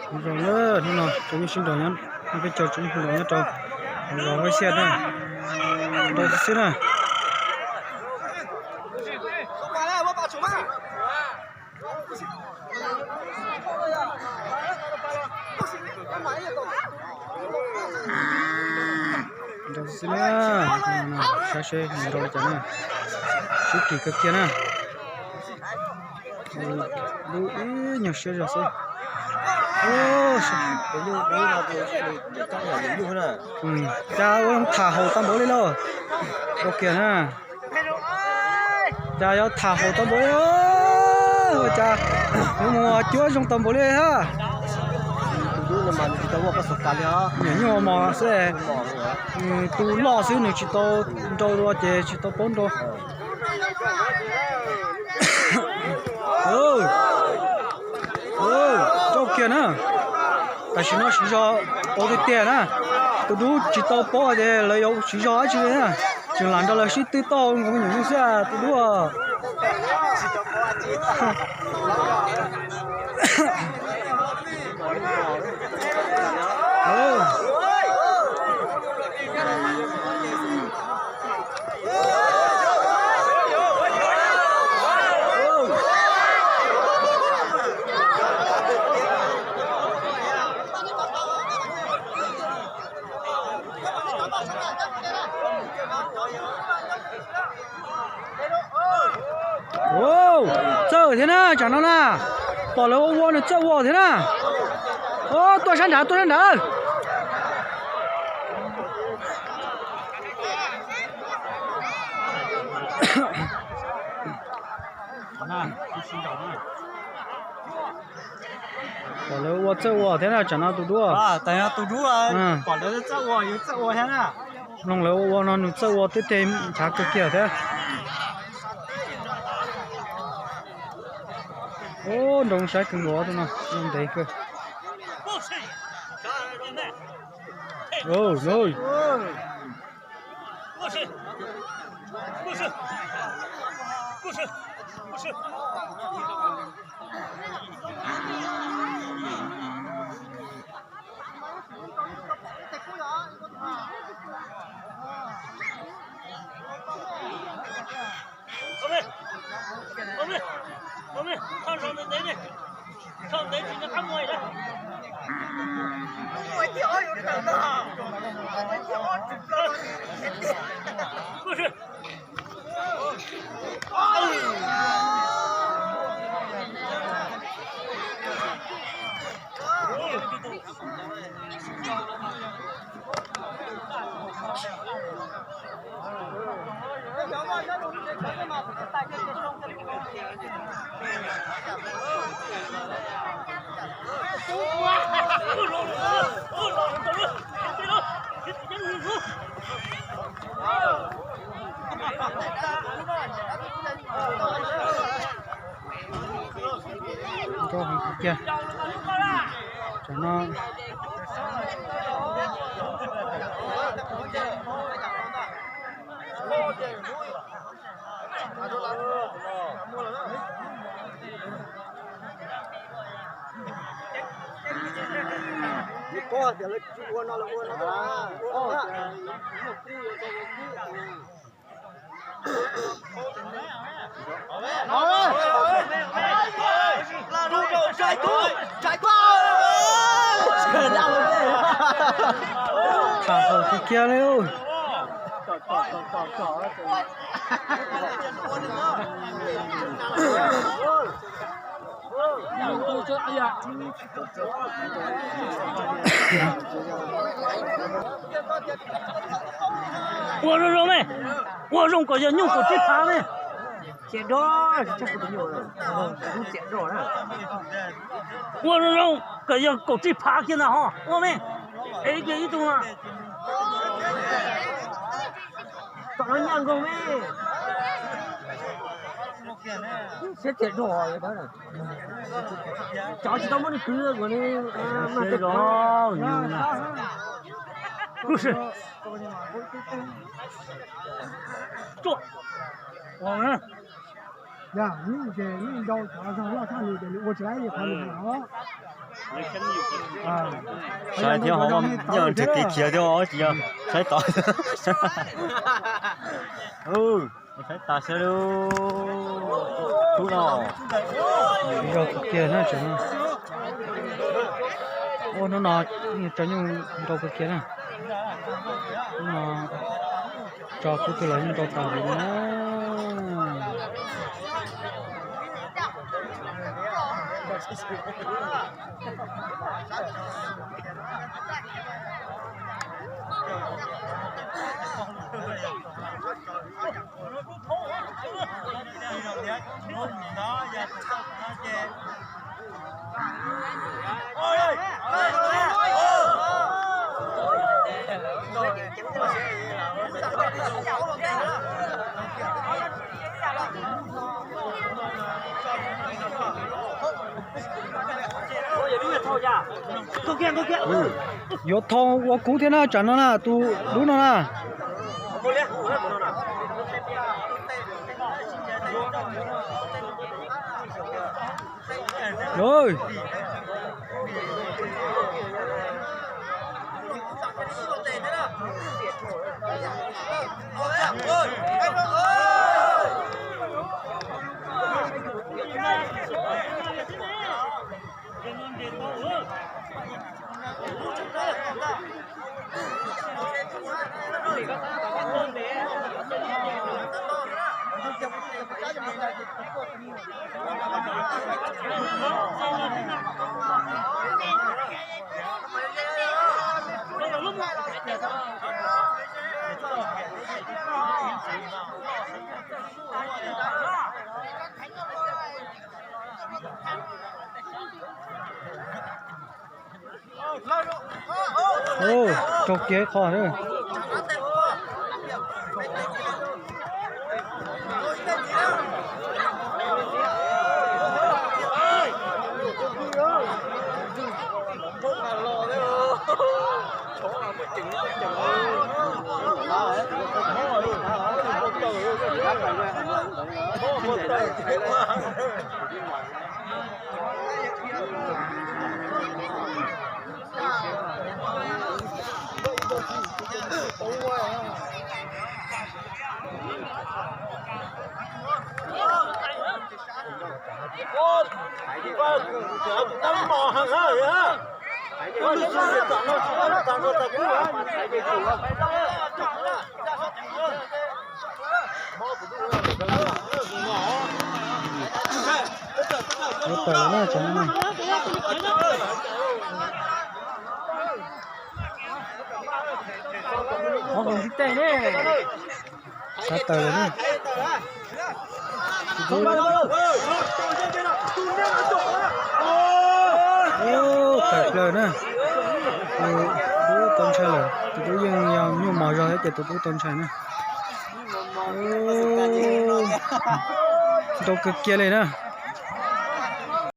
Zoo lawm, hnub no tsoom phooj ywg sawv daws nyob, peb cov tsoom phooj ywg nyob rau zos Vaj Xiaj na, nrau xwb na. Nrau xwb na, saib seb nrau li cas na, sib kis kawg kiag na. Lub ib nyuag siab zog xwb. Cas ua tham haum tau npaum li lauj. Ua kiag na. Cas yuav tham haum tau npaum li, cas yuav mus cuab zoo tau npaum li thiab. Nyuam nyuj mos xwb, nws tu loj xwb nws tsis tau nrau dua ces tsis tau paub nrau. Rau kiag na. Tam sim no siv zog tau tiag tiag na. Tus dub tsis tau paub tias lawv yuav siv zog dab tsi li na. Tseem lam nrog lawv sib twb tauj nkaus me nyuam nyuj xwb tus dub. Txawj thiab na, tsam no na. Pom lawv ua ua nws txawj ua thiab na. Tuaj sab nrad, tuaj sab nrad. Pom lawv ua txawj ua thiab na, tsam no tus dub. Pom lawv txawj ua, yus txawj ua thiab na. Mloog lawv ua ua no nws txawj ua twb tej nchav kawg kiag thiab. Ub, nroo saib kawg nkaus tus no, ntev kawg. Nrau heev kiag. Tsam no Tham haum kiag kiag li. Ua zoo zoo me, ua zoo kom yog nyuj kaum tsib phav me. Ua zoo zoo kom yog kaum tsib phav kiag ntag ho ua me. Es kiag ib tug no. Tom no nyaj nkaus me. Siab tiag dog. Cov tsis tau muab nws kwv. Yog, yeej ces yeej nrau cov zog loj tshaj nws ces nws ua tsis laib li qhov nws hais os. Saib thiab ho, nyob nrhiav kev khiav thiab os, tsis yog saib tod. Saib tas sawv daws. Hnub no, zog kawg kiag na tseem no. Ua hnub no tso nyuj nrau kawg kiag na. Hnub no tso kub twg los yeej nrau tas li na. Yuav thau ua kub thiab na, tsam no na, tus dub no na. Raug kiag ib qho na. Ua tawm lawm na, tsam no na. Ov, tsis tau ne. Sab tawm lawm na. Tawm plaws na. Tus dub tau ntshai lawm, tus dub yeej yog nyuj mos zog thiab ces tus dub tau ntshai na. Nrau kawg kiag li na.